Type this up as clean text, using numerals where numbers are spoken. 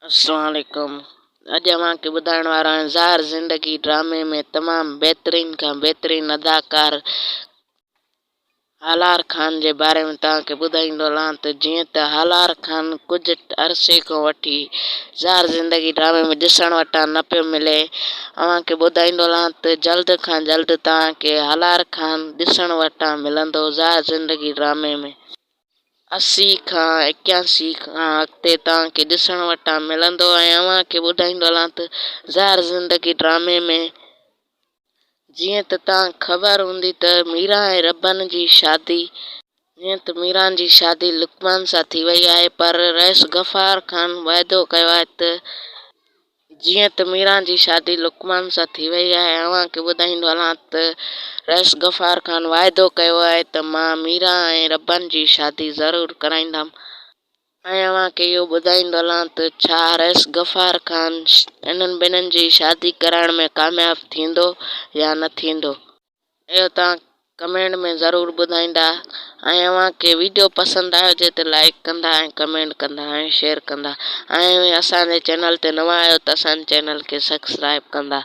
السلام عليڪم اڄ اوهان کي ٻڌائڻ وارو آهيان زهر زندگي ڊرامي ۾ تمام بهترين کان بهترين اداڪار هالار خان جي باري ۾ توهان کي ٻڌائيندو هلان ته جيئن ته هالار خان ڪجهه عرصي کان وٺي زهر زندگي ڊرامي ۾ ڏسڻ وٽان نه پيو ملي اوهان کي ٻڌائيندو هلان ته جلد کان جلد توهان کي هالار خان ڏسڻ وٽان ملندو زهر زندگي ڊرامي ۾. 80 کان 81 کان اڳتي توهان کي ڏسڻ وٽان ملندو ۽ اوهان کي ٻڌائيندو هلان ته زهر زندگي ڊرامي ۾ جيئن ته توهان کي خبر هوندي ته ميران ۽ ربن جي شادي جيئن ته ميران جي شادي لقمان سان ٿي وئي آهي پر رئيس غفار خان وعدو ڪيو آهي ته جيئن ته ميران جي شادي لقمان سان ٿي وئي آهي ۽ اوهان کي ٻڌائيندو هلان ته رئيس غفار خان واعدو ڪيو آهي ته مان ميران ۽ ربن جي شادي ضرور ڪرائيندم ۽ اوهان کي اهو ٻڌائيندو هلان ته ڇا رئيس غفار خان انهن ٻنهن جي شادي ڪرائڻ ۾ ڪامياب ٿيندو يا نه ٿيندو. اهو توهان ڪمينٽ ۾ ضرور ٻڌائيندا ۽ اوهان کي ويڊيو پسند آيو هجي ته لائيڪ ڪندا ۽ ڪمينٽ ڪندا ۽ شيئر ڪندا ۽ اسان جي چينل تي نوان آهيو ته اسان جي چينل کي سبسڪرائب ڪندا.